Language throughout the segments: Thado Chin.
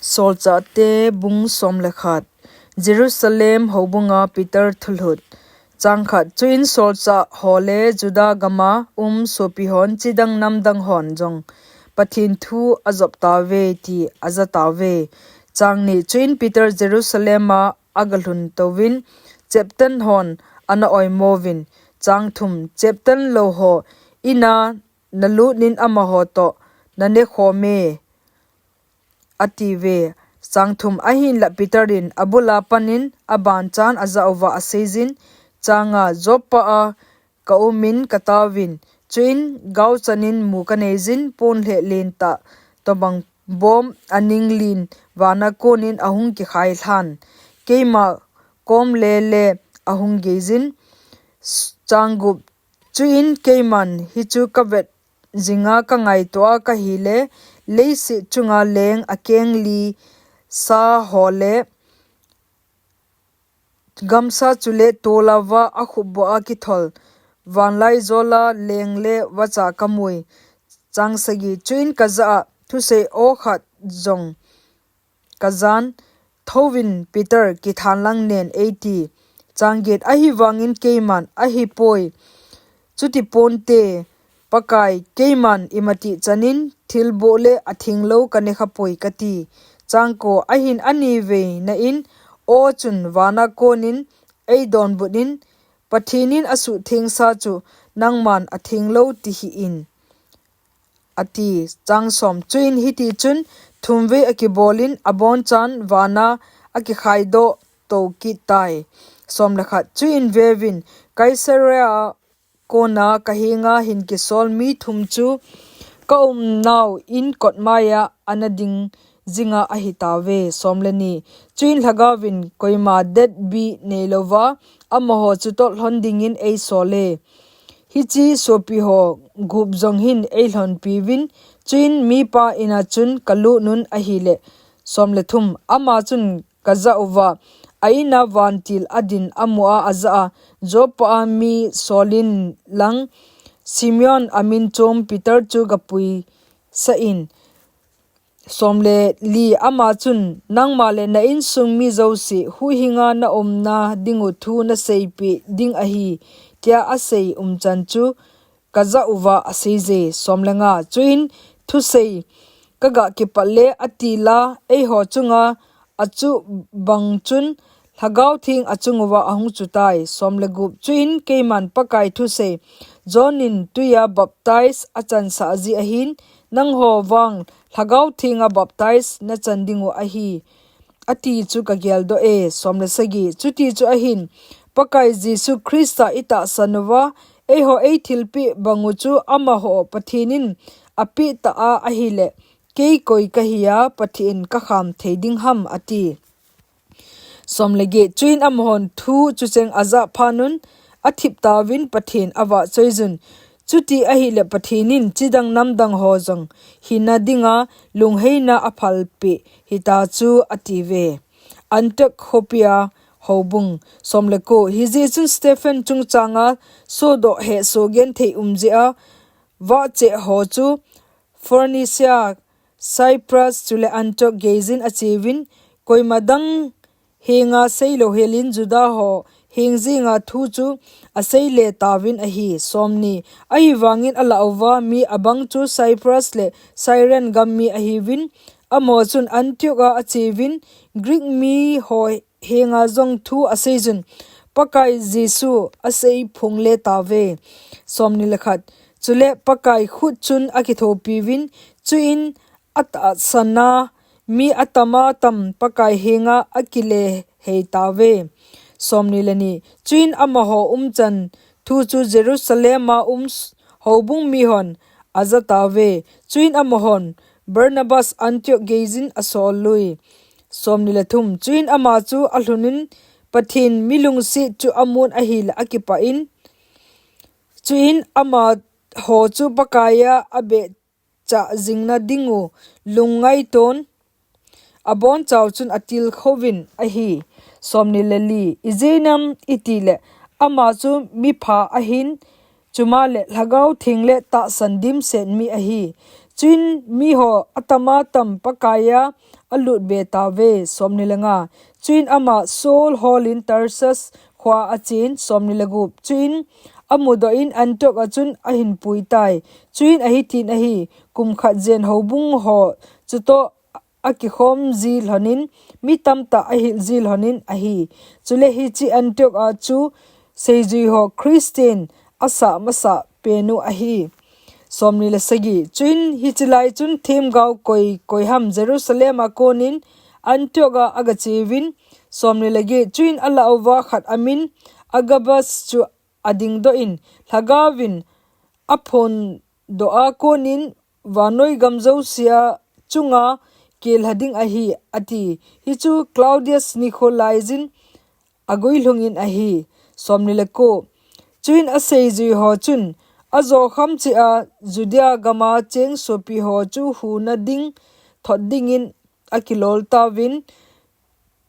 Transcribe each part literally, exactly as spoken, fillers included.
Solchahte bung som le khat. Jerusalem houbunga Peter thulhut. Chang khat. Chuin solchah ho le Juda gama um sopi hon chidang namdang hon jong Pathen thu ajop tauve ti aja tauve. Chang ni. Chuin Peter Jerusalem a agalhun touvin cheptan hon ana oimovin. Chang thum. Cheptan lou ho ina nalut in amaho toh nane khome, atiuve. Chang thum. Ahinlah Peter in abula panin abanchan ajah uva aseijin, Chang nga. Joppa a kaumin kataovin, chuin gaochanin mu kaneijin, ponlheh lentah tobang bom aning lin vana konin ahung kikhai lhan, keima kom lele ahung geijin. Chang gup. Chuin keiman hichu kavet jinga kangaitoa kahile, leiset chunga leng akeng li sa ho le gamsa chule tolava akhupboh a kithol vanlaijola leng le vacha kamui. Chang sagi. Chuin kajah a thusei aw khat jong kajan, Thouvin Peter, kithanlang nen eiti. Chang get. Ahivangin keiman, Ahipoi, chuti ponte, Pakai, keiman imatih chanin thilboh le athenglou kanekhapoi kati. Chang ko. Ahin anivei na in, aw chun vana konin eidonbut in, Pathen in asuhthengsa chu nangman athenglou tihih in, ati. Chang som. Chuin hitichun thumvei akibolin abonchan vana akikhaidoh tou kit tai. Som le khat. Chuin veuvin, Caesarea kona kahenga hin kisol mi thum chu kaumnau in kot maiya ana ding jinga ahitauve. Som le ni. Chuin Lhagaovin koima detbih neilouva amaho chutoh lhon dingin eisole. Hiche sopiho gup jong hin eilhonpiuvin, chuin mipa ina chun kalut un ahile. Som le thum. Ama chun kajah uva, a ina vantil adin amua ajah a, Joppa a mi solin lang, Simeon amin chom Peter chu gapuisah in. Som le li. Ama chun, Nangma le na insung mi jouse huhhinga naumna dingu thu naseipeh ding ahi, tia asei umchan chu kajah uva aseije. Som le nga. Chuin thusei kagah kipat le atila eiho chunga achuh bang chun Lhagao Theng achunguva ahung chutai. Som le gup. Chuin keiman Pakai thusei, John in tuiya baptize achansah jeh ahin, nangho vang Lhagao Thenga baptize nachan dingu ahi, ati chu kageldoh e. Som le sagi. Chuti chu ahin, Pakai Jesu Christa itahsan uva, eiho eithilpeh bangu chu amaho Pathen in apeh tah a ahile, kei koi kahia Pathen kakham thei ding ham, ati. Som le get. Chuin amahon thu chucheng ajah phat un, athip tauvin Pathen avahchoiyun. Chuti ahile Pathen in chidang namdang ho jong hina dinga lungheina aphalpeh hita chu, atiuve. Antioch khopia houbung. Som le ko. Hijeh chun Stephen chungchanga sodoh hesoh genthei um jeh a vahcheh ho chu Phoenicia, Cyprus chule Antioch geijin acheuvin, koima dang henga seilou helin Juda ho heng jenga thu chu aseile tauvin ahi. Som ni. Ahivangin alah uva mi abang chu Cyprus le Cyrene gam mi ahiuvin, amaho chun Antioch a acheuvin, Greek miho henga jong thu aseiyun, Pakai Jesu aseiphongle tauve. Som ni le khat. Chule Pakai khut chun akithopiuvin, chuin atahsan a mi atama tam Pakai henga akile hei tauve. Som ni le ni. Chuin amaho umchan thu chu Jerusalem a um s-, houbung mihon aja tauve. Chuin amahon Barnabas Antioch geijin asol uvin. Som ni le thum. Chuin ama chu alhunun Pathen milungset chu amun ahile akipah in, chuin amaho chu Pakaiya abeh chah jingna dingu lungngaitun, abonchau chun atilkhouvin ahi. Som ni le li. Ijeh inem itile ama chu mipha ahin, chuma le Lhagao Theng le tahsan dimset mi ahi. Chuin miho atama tam Pakaiya alut be tauve. Somni le nga. Chuin ama Saul holin Tarsus khoa achen. Somni le gup. Chuin amudoh in Antioch achun ahin puitai. Chuin ahi tin ahi, kum khat jen houbung ho chutoh akikhom ji lhonin, mi tamtah ahil ji lhonin ahi. Chule hiche Antioch a chu seijui ho Christian asah masah penu ahi. Somni le sagi. Chuin hiche lai chun themgao koi koi ham Jerusalem a konin Antioch a agacheuvin. Somni le get. Chuin alah uva khat amin Agabus chu adingdoh in, Lhagaovin aphondoh a konin vannoi gam jousea chunga kelha ding ahi, ati. Hichu Claudius nikho laiyin aguilhungin ahi. Somni le ko. Chuin aseijui ho chun ajokham cheh a Judea gama cheng sopi ho chu huna ding thot dingin akilol tauvin.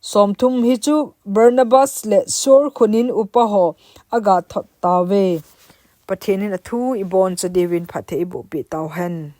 Somthum. Hichu Barnabas le Saul khunin upa ho agathot tauve. Pathen in athu iboncha diuvin phatthei iboh peh tauhen.